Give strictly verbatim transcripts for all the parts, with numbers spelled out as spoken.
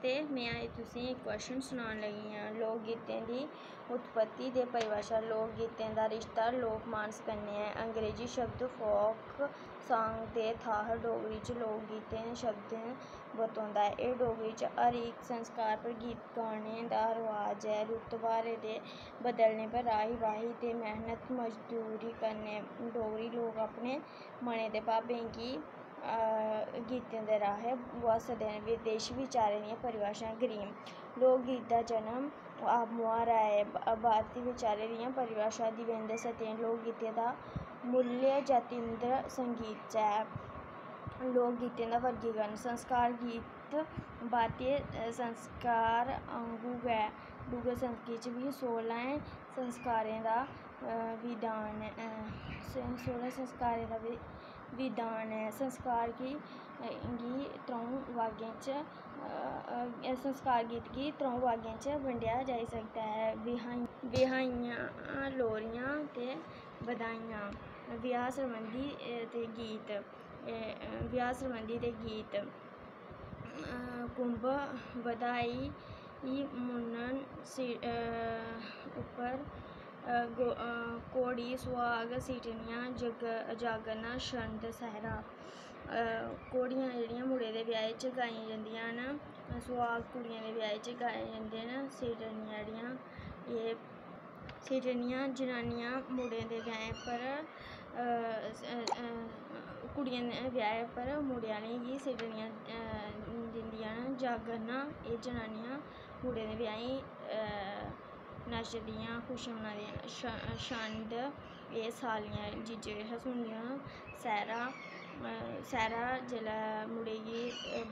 ते में अज्ज तुसें गी इक क्वेश्चन सनान लगी आं। लोक गीतें दी उत्पत्ति ते परिभाशा। लोक गीतें दा रिश्ता लोक मानस कन्नै ऐ। अंग्रेजी शब्द फोक सांग दे थाह्र डोगरी च लोक गीतें शब्द बरतोंदा ऐ। एह् डोगरी च हर इक संस्कार पर गीत गाने दा रवाज ऐ। रुत्त ब्हारें दे बदलने पर राही बाही ते मैह्नत मजदूरी कन्नै डोगरी लोक अपने मनै दे भावें गी गीतें दे राहें बुहासदे न। विदेशी विचारें दियां परिभाशां। ग्रीम लोक गीत दा जन्म आप मुहारा ऐ। भारती विचारें दियां परिभाशां। दिवेंद्र सत्येन लोक गीतें दा मूल्य जातींद्र संगीत च ऐ। लोक गीतें दा वर्गीकरण। संस्कार गीत भारती संस्कार आंगू गै डुग्गर संस्कृति च बी सोलां संस्कारें दा विधान ऐ। सोलां संस्कारें दा विधान ऐ। संस्कार गी गी त्र'ऊं भागें च संस्कार गीत गी त्र'ऊं भागें च बंडेआ जाई सकदा ऐ। बिहाइयां, लोरियां ते बधाइयां। ब्याह् सरबंधी ते गीत। ब्याह् सरबंधी ते गीत। कुंभ, बधाई, मुन्नन, उप्पर, घोड़ी, सुहाग, सिटनियां, जग जागरना, छंद, सैह्रा। घोड़ियां जेह्ड़ियां मुड़े दे ब्याह् च गाइयां जंदियां न, सुहाग कुड़ियें दे ब्याह् च गाए जंदे न। सिटनियां जेह्ड़ियां, एह् सिटनियां जनानियां मुड़ें दे ब्याहें पर, कुड़ियें दे ब्याहें पर मुड़े आह्लें गी सिटनियां दिंदियां न। जागरना, एह् जनानियां मुड़ें दे ब्याहें नचदियां, खुशियां मनादियां। छंद, एह् सालियां जीजे कशा सुनदियां न। सैह्रा, सैह्रा जेल्लै मुड़े गी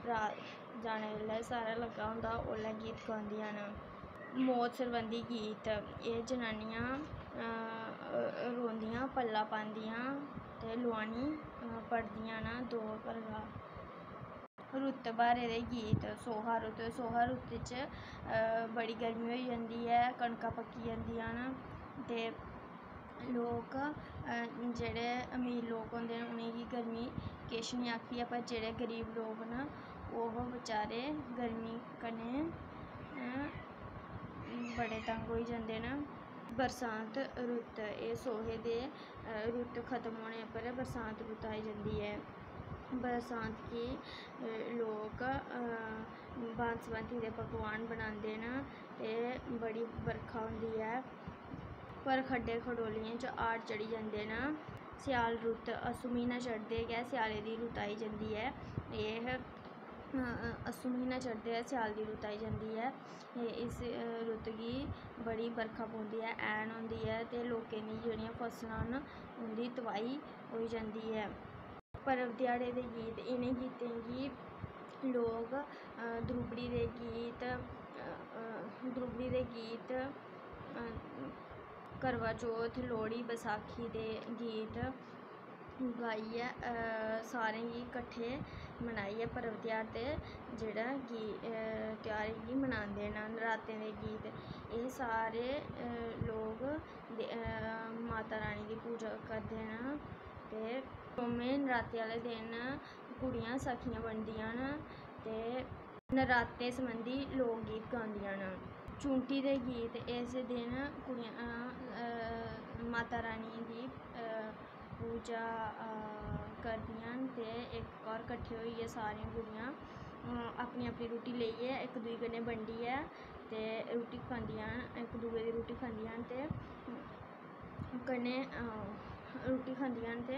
बरात जाने बेल्लै सैह्रा लग्गा होंदा, ओल्लै गीत गांदियां न। मौत सरबंधी गीत। एह् जनानियां रोंदियां, पल्ला पांदियां ते लोआनी पढ़दियां न। दो भरगा। रुत्त ब्हारै दे गीत। सोहा रुत्त। सोहा रुत्त च बड़ी गर्मी होई जंदी ऐ, कनकां पक्की जंदियां न ते लोक, जेह्ड़े अमीर लोक होंदे न, उ'नेंगी गर्मी किश निं आखदी ऐ, पर जेह्ड़े गरीब लोक न, ओह् बेचारे गर्मी कन्नै बड़े तंग होई जंदे न। बरसांत रुत्त। एह् सोहे दे रुत्त खत्म होने पर बरसांत रुत्त आई जंदी ऐ। बरसांत गी लोक भांत-भांती दे पकवान बनांदे न ते बड़ी बरखा होंदी ऐ। पर खड्डें-खडोलियें च हाड़ चढ़ी जंदे न। स्याल रुत्त। अस्सू म्हीना चढ़दे गै स्यालै दी रुत्त आई जंदी ऐ। एह्, अ, अस्सू म्हीना चढ़दे गै स्याल दी रुत्त आई जंदी ऐ। एह्, इस, अ, रुत्त गी बड़ी बरखा पौंदी ऐ, ऐह्न होंदी ऐ ते लोकें दी जेह्ड़ियां फसलां न, उं'दी तबाही होई जंदी ऐ। पर्व ध्याड़े दे गीत। इ'नें गीतें गी लोक, अ, द्रुबड़ी दे गीत, अ, अ, द्रुबड़ी दे गीत, अ, करवा चौथ, लोह्ड़ी, बसाखी दे गीत गाइयै, अ, सारें गी कट्ठे मनाइयै पर्व ध्यार ते जेह्ड़ा गी-, अ, ध्यारें गी मनांदे न। नरातें दे गीत। एह् सारे, अ, लोक दे-, अ, माता रानी दी पूजा करदे न ते नौमें नराते आह्ले दिन कुड़ियां सखियां बनदियां न ते नरातें सरबंधी लोक गीत गांदियां न। चुंटी दे गीत। इस दिन कुड़ियां, अ, अ, माता रानी दी, अ, पूजा, अ, करदियां न ते इक घर कट्ठे होइयै सारियां कुड़ियां, अ, अपनी अपनी रुट्टी लेइयै इक दूई कन्नै बंडियै ते रुट्टी खंदियां न, इक दूए दी रुट्टी खंदियां न ते कन्नै, अ, रुट्टी खंदियां न ते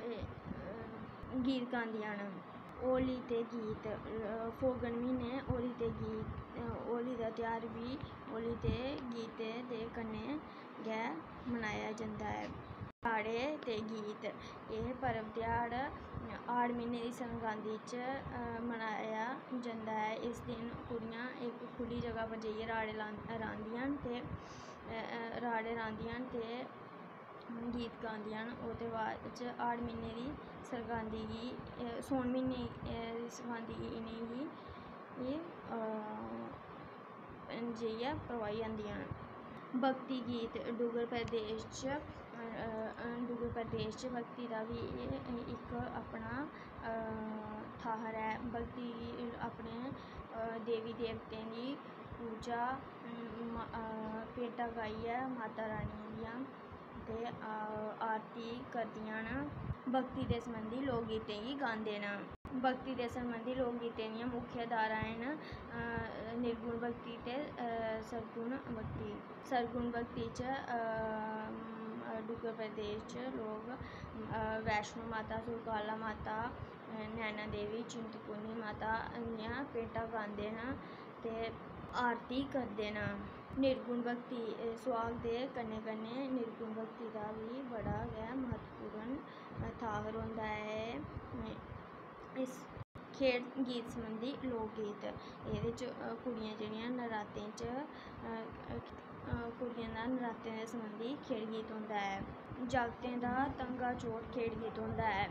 एह्, अ, गीत गांदियां न। होली दे गीत। अ, फौगन म्हीने होली दे गीत, अ, होली दा ध्यार बी होली दे गीतें दे कन्नै गै मनाया जंदा ऐ। राड़े ते गीत। एह् पर्व ध्याड़ हाड़ म्हीने दी संक्रांति च, अ, मनाया जंदा ऐ। इस दिन कुड़ियां इक खु'ल्ली जगह पर जाइयै राड़े लां-, रांह्दियां न ते, अ, अ, राड़े रांह्दियां न ते गीत गांदियां न। ओह्दे बाद च हाड़ म्हीने दी संक्रांति गी, अ, सौन म्हीने, अ, दी संक्रांति गी इ'नेंगी, एह्, अ, जाइयै परवाही आंदियां न। भक्ति गीत। डुग्गर प्रदेश च, अ, अ, डुग्गर प्रदेश च भक्ति दा बी एह् इक अपना, अ, थाह्र ऐ। भक्ति गी अपने, अ, देवी देवतें दी पूजा, म-, अ, भेंटां गाइयै माता रानी दियां ते, अ, आरती करदियां न। भक्ति दे संबंधी लोक गीतें गी गांदे न। भक्ति दे संबंधी लोक गीतें दियां मुख्य धाराएं न, अ, निर्गुण भक्ति ते, अ, सरगुण भक्ति। सरगुण भक्ति च, अ, डुग्गर प्रदेश च लोक, अ, वैष्णो माता, सुकराला माता, अ, नैना देवी, चिंतपूर्णी माता दियां भेंटां गांदे न ते आरती करदे न। निर्गुण भक्ति, अ, सुहाग दे कन्नै-कन्नै निर्गुण भक्ति दा बी बड़ा गै म्हत्तवपूर्ण थाह्र होंदा ऐ। इस खेढ गीत संबंधी लोक गीत, एह्दे च, अ, कुड़ियां जेह्ड़ियां नरातें च, अ, अ, कुड़ियें दा नरातें दे संबंधी खेढ गीत होंदा ऐ। जागतें दा तंगा चोर खेढ गीत होंदा ऐ।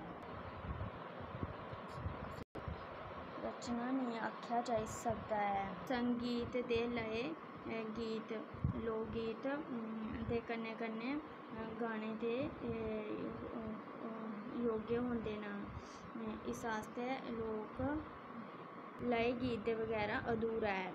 रचना नेईं आखेआ जाई सकदा ऐ। संगीत दे लय, अ, गीत, लोक गीत, अम, दे कन्नै-कन्नै, अ, गाने दे, अ, अ, योग्य होंदे न। इस आस्तै लोक लय गीत दे बगैरा अधूरा ऐ।